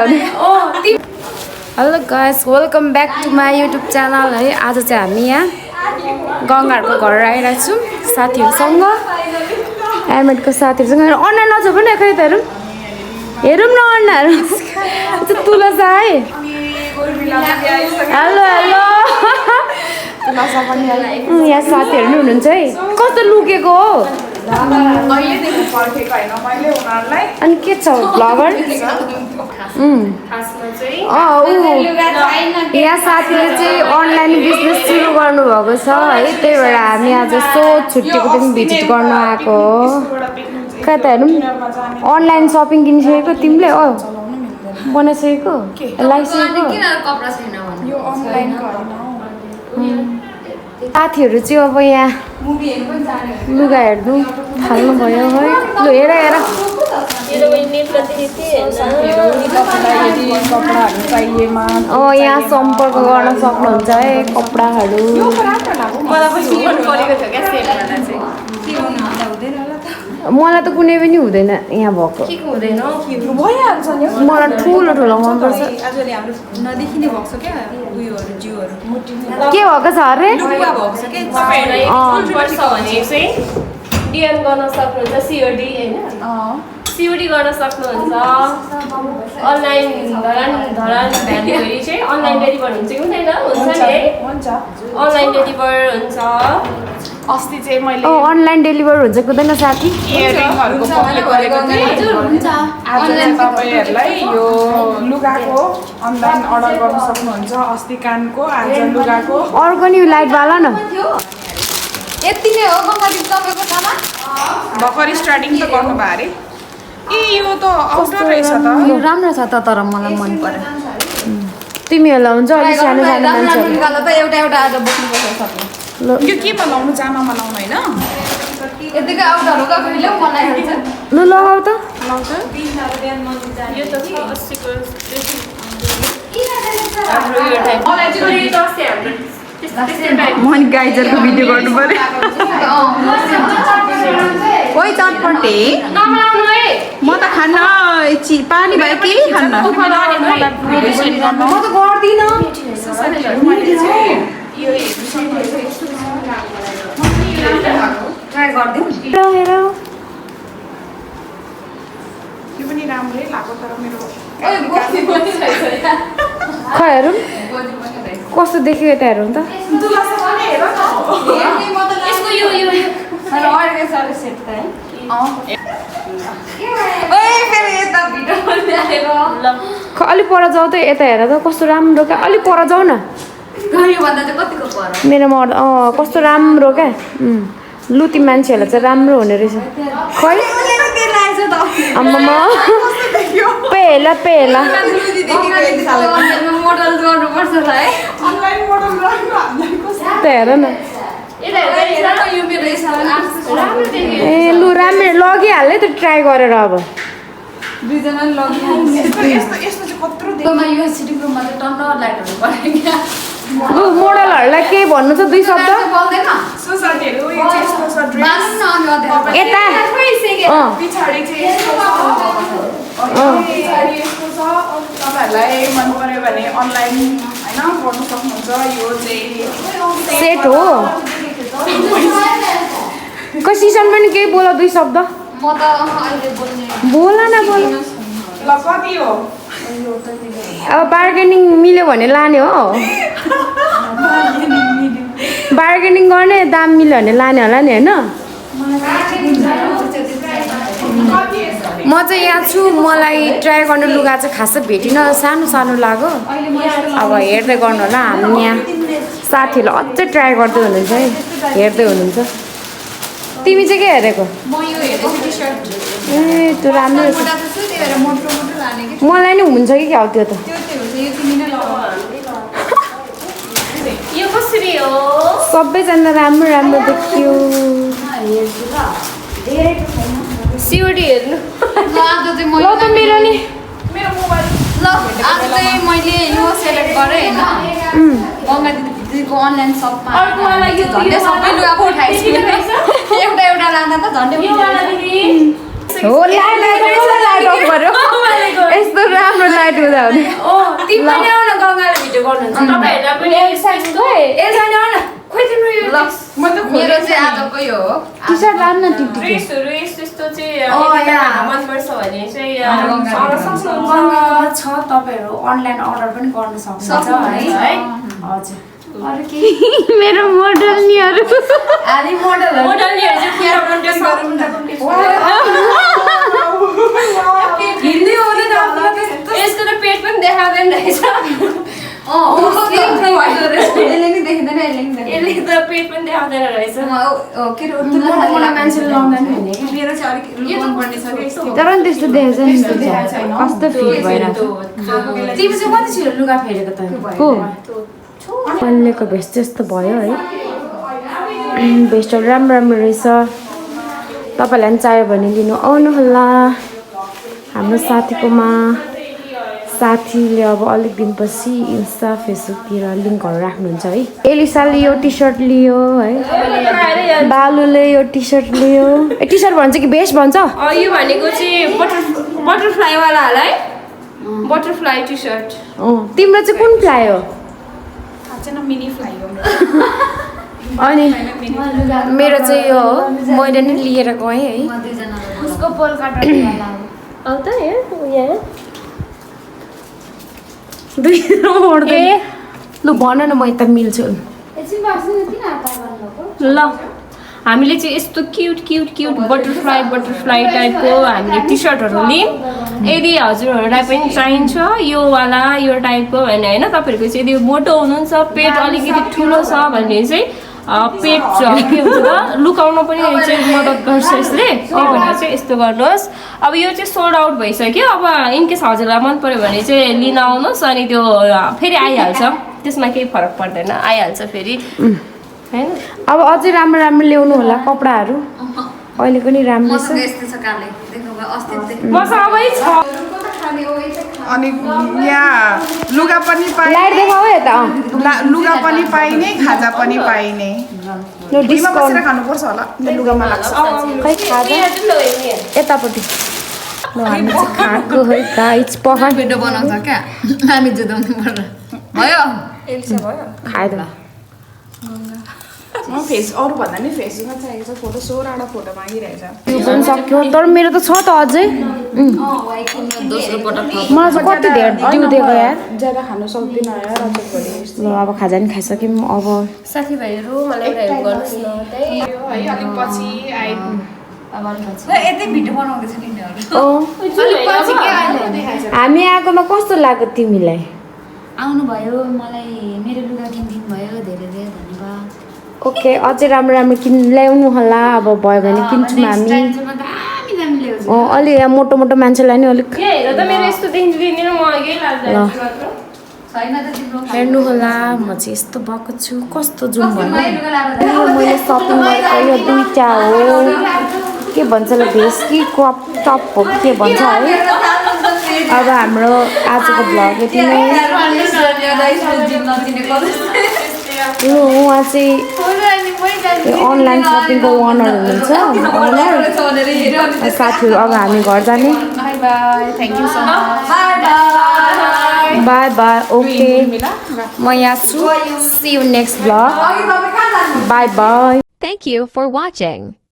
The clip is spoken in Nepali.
Hello guys welcome back to my YouTube channel है आज चाहिँ हामी यहाँ गङ्गाहरूको घर आइरहेको छौँ साथीहरूसँग एमएडको साथीहरूसँग अन्ना नजाऊ पनि खै त हेरौँ न अन्नाहरू तुला छ है हेलो हेलो यहाँ साथीहरू नि हुनुहुन्छ है कस्तो लुकेको हो अनि के छ ब्लगर यहाँ साथीले चाहिँ अनलाइन बिजनेस सुरु गर्नुभएको छ है त्यही भएर हामी आज यसो छुट्टीको दिन भिजिट गर्न आएको हो कहाँ त हेरौँ अनलाइन सपिङ किनिसकेको तिमीले बनाइसकेको लगाइसकेको साथीहरू चाहिँ अब यहाँ लुगा हेर्नु थाल्नु भयो है लु हेर हेर यहाँ सम्पर्क गर्न सक्नुहुन्छ है कपडाहरू मलाई त कुनै पनि हुँदैन यहाँ भएको मलाई ठुलो ठुलो मनपर्छ के भएको छ अरे डिएम गर्न सक्नुहुन्छ सिओडी हैन सिओडी गर्न सक्नुहुन्छ अनलाइन धरान भ्यालुभरि चाहिँ अनलाइन डेलिभर हुन्छ कि हुँदैन हुन्छ नि हुन्छ अनलाइन डेलिभर हुन्छ अस्ति चाहिँ मैले अनलाइन डेलिभर हुन्छ कुदैन साथी इयरिङहरुको पब्लिक गरेको थिएँ हजुर हुन्छ आज चाहिँ तपाईहरुलाई यो लुगाको अनलाइन अर्डर गर्न सक्नुहुन्छ अस्ति कानको आज लुगाको अर्को नि लाइट वाला न यति नै हो गङ्गादी तपाईको थामा भर्खर स्टार्टिङ त गर्नु भयो अरे ए यो त आउटर रहेछ त यो राम्रो छ त तर मलाई मन पर्यो तिमीहरूलाई हुन्छ अलि सानो सानो मान्छेहरू त एउटा एउटा आज बोक्नुपर्छ सक्नु यो के बनाउनु जामामा लाउनु हैन यतिकै आउटहरु गएको ल्याउ बनाइहाल्छ लु लगाऊ त यो त 80 को हाम्रो यो टाइप मलाई चाहिँ 10 मन गाइजरको भिडियो गर्नु पर्यो ओइ चटपटे म त खान्न पानी भयो के खान्न म त गर्दिन ट्राई गर्दिउ हेर यो पनि राम्रै लाग्यो तर मेरो खै हेरौँ कस्तो देखियो यता हेरौँ त यसको यो अर्को सबै सेट त है ओए फेरि यता भिडियो बनाएर ल अलि पर जाऊ त यता हेर त कस्तो राम्रो क्या अलि पर जाऊ न यो भन्दा चाहिँ कतिको पर मेरोमा कस्तो राम्रो क्या लुती मान्छेहरूलाई चाहिँ राम्रो हुने रहेछ खै आम्मामा पेला पेला मोडल गर्नुपर्छ ल है अनलाइन मोडल गर्नु हामीलाई कस्तो त हेर न यो मेरो राम्रो देखियो ए लु राम्रो लगिहाल्यो त ट्राई गरेर अब दुईजनाले लगिहाल्छ यस्तो चाहिँ कत्रो तँमा यो सिटी रुममा चाहिँ टन्ट लाइटहरु परेको लु मोडलहरूलाई केही भन्नु छ दुई शब्द बोल्दैन सो साथीहरु यो चाहिँ यस्तो छ ड्रेस बाल्नु न अनि अध्यात्म यता पिछाडी चाहिँ यस्तो छ पछाडी यस्तो छ तपाईहरुलाई मन पर्यो भने अनलाइन हैन गर्न सक्नुहुन्छ यो चाहिँ सेट हो कसिसन पनि केही बोल दुई शब्द म त अहिले बोल्ने बोल न बोल ल कति हो अब बार्गेनिङ मिल्यो भने लाने हो बार्गेनिङ गर्ने दाम मिल्यो भने लाने होला नि होइन म चाहिँ यहाँ छु मलाई ट्राई गर्नु लुगा चाहिँ खासै भेटिनँ सानो सानो लाग्यो अब हेर्दै गर्नु होला हामी यहाँ साथीहरूले अझै ट्राई गर्दै हुनुहुन्छ है हेर्दै हुनुहुन्छ तिमी चाहिँ के हेरेको म यो हेरेको टी-शर्ट ए त्यो राम्रो रहेछ मोटा त छु त्यही भएर मोटो मोटो लाने कि मलाई नि हुन्छ कि क्या हो त्यो त त्यो हुन्छ यो तिमी नै लगाऊ यो कसरी हो सबैजना राम्रो राम्रो देखियो हेर्छु ल धेरै छैन सिओडी हेर्नु ल आज चाहिँ ल त मेरो नि मेरो मोबाइल ल आज चाहिँ मैले यो सेलेक्ट गरेँ होइन गङ्गा दिदीको अनलाइन सपमा अर्कोवाला यो झन्डै सबै लुगा पठाइछु एउटा एउटा लाँदा त झन्डै यो वाला दिदी हो लाइट अफ गर्यो यस्तो राम्रो लाइट हुँदा गर्दा हुने तिमी पनि आउन गङ्गाले भिडियो गर्नुहुन्छ तपाईँहरूलाई पनि यस्तो यसरी आउन खोइ तिम्रो यो म त मेरो चाहिँ आजकै हो टी सर्ट लानु न टिक ड्रेसहरू यस्तो यस्तो चाहिँ तपाईँहरूलाई मनपर्छ भने चाहिँ आउन सक्नुहुन्छ गङ्गामा छ तपाईँहरू अनलाइन अर्डर पनि गर्न सक्नुहुन्छ है हजुर अरू के मेरो मोडल निहरू आधी मोडल हो मोडलनीहरू चाहिँ पुरा कन्टेस्ट हिँड्दै आउँदैन आफ्नो यसको त पेट पनि देखाउँदैन रहेछ यसले नि देखिँदैन यसले नि देखिँदैन यसले त पेट पनि देखाउँदैन रहेछ के रे मलाई मान्छेले लाउँदैन भने मेरो चाहिँ अलिक लुकाउनु पर्ने छ कि यस्तो तर नि त्यस्तो देखेको नि कस्तो फिट भइरहेको तिमी चाहिँ कति छिटो लुगा फेरेको त को अहिलेको भेस्ट त्यस्तो भयो है भेस्टहरू राम्रो राम्रो रहेछ तपाईँलाई पनि चाहियो भने लिनु आउनुहोला हाम्रो साथीकोमा साथीले अब अलिक दिनपछि इन्स्टा फेसबुकतिर लिङ्कहरू राख्नुहुन्छ है एलिसाले यो टी सर्ट लियो है बालुले यो टी सर्ट लियो टी सर्ट भन्छ कि भेस्ट भन्छ यो भनेको चाहिँ बटरफ्लाईवालाहरूलाई बटरफ्लाई टी सर्ट तिम्रो चाहिँ कुन फ्लाइ हो चाहिँ मिनी फ्लाइ हो अनि मेरो चाहिँ यो हो मैले नि लिएर गएँ है उसको पोलकाटा आउ त यहाँ दुई लु भन न म यता मिल्छु ल हामीले चाहिँ यस्तो क्युट क्युट क्युट बटरफ्लाई टाइपको हामीले टी सर्टहरू लियौँ यदि हजुरहरूलाई पनि चाहिन्छ यो वाला यो टाइपको भने होइन तपाईँहरूको चाहिँ यदि मोटो हुनुहुन्छ पेट अलिकति ठुलो छ भने चाहिँ पेट के हुन्छ त लुकाउन पनि चाहिँ मद्दत गर्छ यसले त्यही भनेर चाहिँ यस्तो गर्नुहोस् अब यो चाहिँ सोल्ड आउट भइसक्यो अब इनकेस हजुरलाई मन पऱ्यो भने चाहिँ लिन आउनुहोस् अनि त्यो फेरि आइहाल्छ त्यसमा केही फरक पर्दैन आइहाल्छ फेरि होइन अब अझै राम्रो राम्रो ल्याउनु होला कपडाहरू अहिले पनि राम्रो छ यस्तो छ काले देख्नुभयो अस्ति मसँगै छ अनि यहाँ लुगा पनि लाइट पाइने देखाऊ है त लुगा पनि पाइने खाजा पनि पाइने नो भुइँमा बसेर डिस्काउन्ट खानुपर्छ होला लुगामा लाग्छ खै खाजा यतापट्टि ल हामी चाहिँ खाएको है गाइस पखान भिडियो बनाउँछ क्या हामी जुदाउनु पर्छ भयो खाएर फेस अरू भन्दा नि फेसबुकमा चाहिएको छ फोटो 16वटा फोटो मागिरहेछ त्यो पनि सक्यो तर मेरो त छ त अझै दोस्रो पटक मलाई चाहिँ कति धेरै दिउ दिएको यार ज्यादा खानु सक्दिनँ यार अचेलभरि ल अब खाजा नि खाइसक्यौँ अब साथीभाइहरू मलाई एउटा हेल्प गर्नुहोस् न त्यही है अलिक पछि आइ यतै भिडियो बनाउँदैछ नि हामी आएकोमा कस्तो लाग्यो तिमीलाई आउनुभयो मलाई मेरो लुगा किनिदिनु भयो धेरै धेरै धन्यवाद ओके अझै राम्रो राम्रो ल्याउनु होला अब भयो भने किन्छौँ हामी दामी दामी ल्याउँछु अलि यहाँ मोटो मोटो मान्छेलाई नि अलिक हेर त मेरो यस्तो देखिँदैन म यही लाग्दा मात्र छैन त तिम्रो हेर्नु होला म चाहिँ यस्तो भएको छु कस्तो जाउँ भन्नु लुगा लाएर यो मैले सपिङ गरेको यो दुईटा हो के भन्छ ल भेस्ट कि क्रप टप हो कि के भन्छ है अब हाम्रो आजको भ्लग यति नै ल उहाँ चाहिँ अनलाइन सपिङको ओनर हुनुहुन्छ ओनर साथीहरू अब हामी घर जाने bye bye thank you so much bye bye okay म यहाँ छु see you next vlog bye bye Thank you for watching.